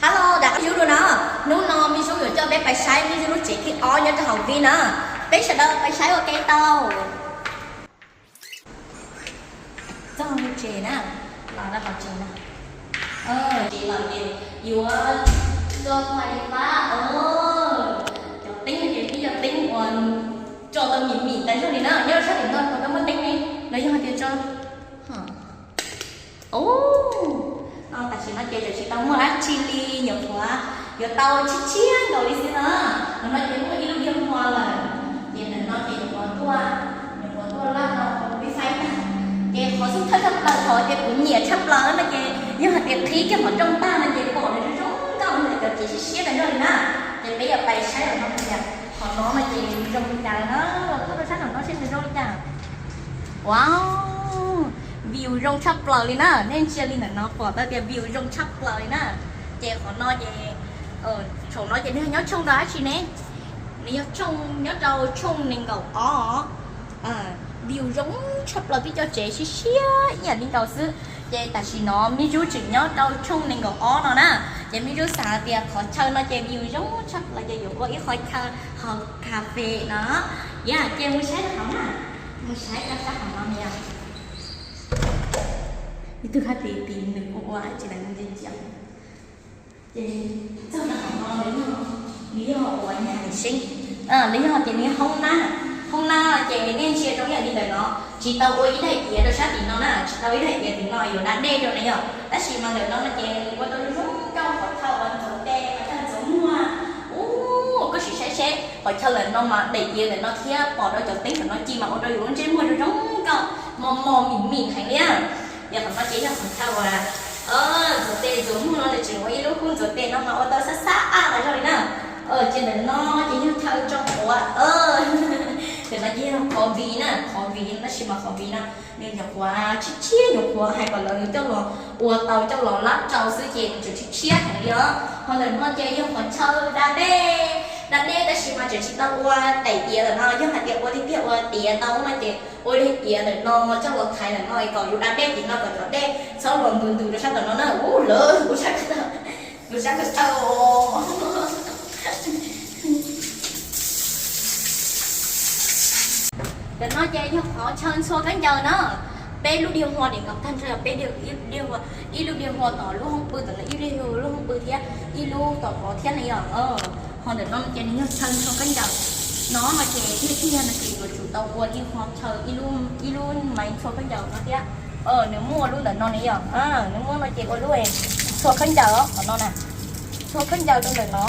Hello, rov qab zuv dua no. Hnub no Mib Zub yuav coj peb pais saib Mib Zub lub tsev thib ob nyob rau hauv Vib na. Peb sawv daws pais saib ua ke tau. Txog lub tsev na, los rau qhov tsev na. Tsev los ces yuav tso fais fab, cov teeb ces ib co teeb uas tso tau mim mim tas zog li na, nyob rau sab tim no puas tau muaj teeb ne, los yog hais tias tso. Tam sim no ces tseem tsis tau muaj dab tsi li, nyuam qhuav yuav tau tshiab tshiab nkaus li xwb na. Ntawm no ces muaj ib lub diag hmo lawm, ces ntawm no ces nyuam qhuav tuaj, nyuam qhuav tuaj laj rau peb faib tag. Ces qhov xub thawj tshaj plaws, qhov tias kuv nyiam tshaj plaws no ces yog hais tias qhib kiag qhov rooj tag no ces pom nws zoo zoo nkauj li cov tsev siab siab tas zog li na. Ces peb yuav pais saib ntawm no tias qhov no no ces zoo li cas na, los tuaj rau sab ntawm no seb nws zoo li cas. Wow, view zoo tshaj plaws li na, nej ntsia li ntawm no pom tau tias view zoo tshaj plaws li na. Ces qhov no ces, saum no ces nws nyob tshooj rau dab tsi ne? Nws yog tshooj nyob rau tshooj nees nkaum ob. View zoo tshaj plaws, peb cov tsev siab siab ib yam li nkaus xwb. Ces tam sim no Mib Zub tseem nyob rau tshooj nees nkaum ob no na. Ces Mib Zub xav tias qhov chaw no ces view zoo tshaj plaws ces yuav ua ib qhov chaw haus cà phê no. Yog ces mus saib rau hauv na, mus saib rau sab hauv no na yom. Ib tug hais tias nws ua ua tsis tau ntsia ntsia. Ces txog rau hauv no nws yog, nws yog ua nyaj seeb, los yog tias nws yog hoob nab. Hoob nab ces nej ntsia rau ib yam li ntawm no, tsis tau ua ib daim iav rau sab tim no na, tsis tau ib daim iav tim no yuav da dej rau na yom. Tab sis mas ntawm no no ces nws ua tau zoo zoo nkauj, qhov chaw uas ntxuav tes, qhov chaw ntxuav muag. Ub, koj sim saib seb qhov chaw ntawm no mas daim iav ntawm no thiab pom rau cov teeb ntawm no ci mas ua rau yus lub ntsej muag zoo zoo nkauj, mos mos mim mim heev li. Yog qhov no ces yog qhov chaw uas ntxuav tes ntxuav muag no, nws tseem ua ib lub hoob ntxuav tes no mas ua tau xab xab ab tas zog li na. Ces ntawm no ces yog chaw tso quav. Ntawm no ces yog qhov viv na, qhov viv, tab sis mas qhov viv no nws nyuam qhuav tshiab tshiab, nyuam qhuav hais kom lawv coj los ua tau coj los lab rau xwb ces nws tseem tshiab tshiab heev li os. Ho ntawm no ces yog qhov chaw da dej, da dej tab sis mas tseem tsis tau ua daim iav ntawm no, yog hais tias ua tiag tiag ua tiav tau no ces ua daim iav ntawm no coj los thaiv ntawm no kom yus da dej tim no kom cov dej txhob los ntws ntws rau sab tom no na. Ub, lawv kuv sab, kuv sab ko taw. Ntawm no ces yog qhov chaw ntxhua khaub ncaws na. Peb lub diag hua nim no tag nrho yog peb, ib lub diag hua tom lub hoob pw, tom no ib lub hoob pw thiab ib lub tom tod thiab ne yom. Ho ntawm no ces nws yog chaw ntxhua khaub ncaws. No no ces tiag tiag no ces yuav tsum tau ua ib qho chaw, ib lub mais ntxhua khaub ncaws no thiab. Nws muaj lub ntawm no ne yom, nws muaj no ces ua lub ntxhua khaub ncaws qhov no na. Ntxhua khaub ncaws rau ntawm no.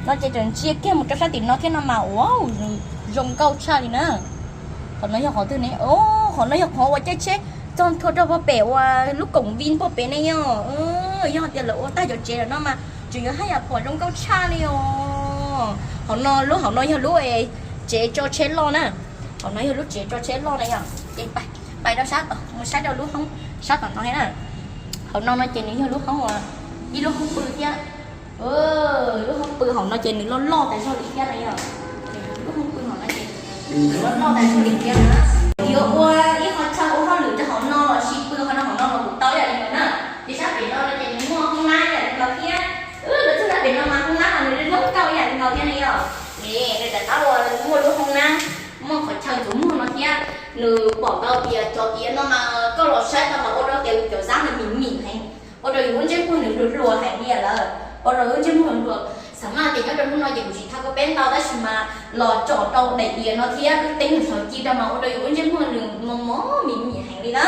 No ces tseem ntsia kiag mus rau sab tim no thiab no mas ua zoo nkauj tshaj li na. Qhov no yog qhov twg ne? Qhov no yog qhov uas caij tsheb txog ntua rau pem uas lub koom vij pem ne yom. Yog tias lawv ua tag cov tsev lawm no mas tseem yuav haj yam pom zoo nkauj tshaj li os. Qhov no, lub hauv no yog lub tsev tso tsheb loj na. Qhov no yog lub tsev tso tsheb loj na yom. Ces pais rau sab tom, mus saib rau lub hoob sab tom no na. Hauv no no ces nws yog lub hoob, ib lub hoob pw thiab. Lub hoob pw hauv no ces nws loj loj tas zog li thiab na yom. Lub hoob pw hauv no ces nws loj loj tas zog li thiab na. Yuav ua ib qho chaw ua hauj lwm rau hauv no los sis pw qhov no hauv no los kuj tau ib yam li ntawd na. Ces sab pem no no ces nws muaj hoob nab ib yam li ntawd thiab. Lawv txog sab pem no mas hoob nab mas nws zoo nkauj ib yam li ntawd thiab ne yom. Nws rov qab ua muaj lub hoob nab, muaj qhov chaw ntxuav muag no thiab. Nws pom tau tias cov iav no mas koj los saib tau mas ua rau tias yus cov xab nws mim mim heev, ua rau yus lub ntsej muag nws hluas hluas heev li lawm, ua rau lub ntsej muag hluas. Xam maj tias nyob rau hnub no ces kuv tsis tham koj peb ntau tab sis mas los tsom rau daim iav no thiab lub teeb nws sawv ci rau mas ua rau yus lub ntsej muag nws mos mos mim mim heev li na.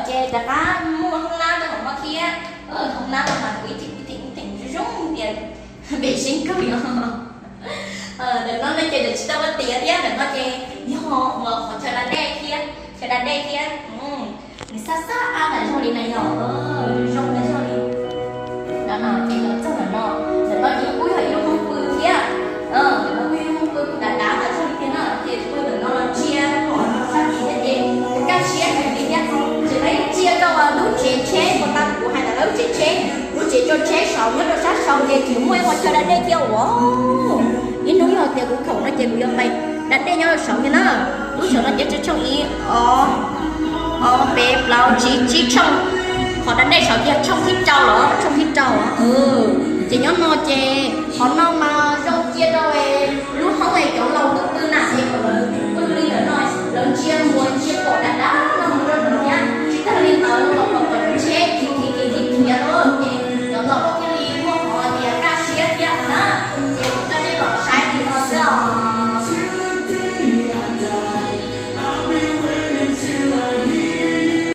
Ces rov qab muaj hoob nab rau hauv no thiab. Hoob nab no mas kuv ib theem ib theem ib theem zoo zoo tias npem seeb kawg li os. Ntawm no no ces tseem tsis tau ua tiav thiab, ntawm no ces yog uas qhov chaw da dej thiab, chaw da dej thiab. Nws xab xab ab tas zog li na yom, zoo tas zog li. Ntawm no ces los txog ntawm no, ntawm no ces kuj yog ib lub hoob pw thiab. Ntawm no kuj yog ib lub hoob pw dav dav tas zog li thiab na, ces pw ntawm no los ntsia pom sab tid thiab ces kaj siab heev li thiab. Tseem ntsia rau lub tsev tsheb, puas tau kuv hais ntawm lub tsev tsheb, lub tsev tso tsheb saud nyob rau sab saud ces tseem muaj ib qho chaw da dej thiab uas ib hnub yog tias kuv khoom no ces kuv yuav pais da dej nyob rau saud thiab na. Lub saud no ces tshooj ib, ob, peb, plaub, tsib, tsib tshooj. Qhov da dej saud ces tshooj thib rau los, tshooj thib rau os. Nyob no ces qhov no mas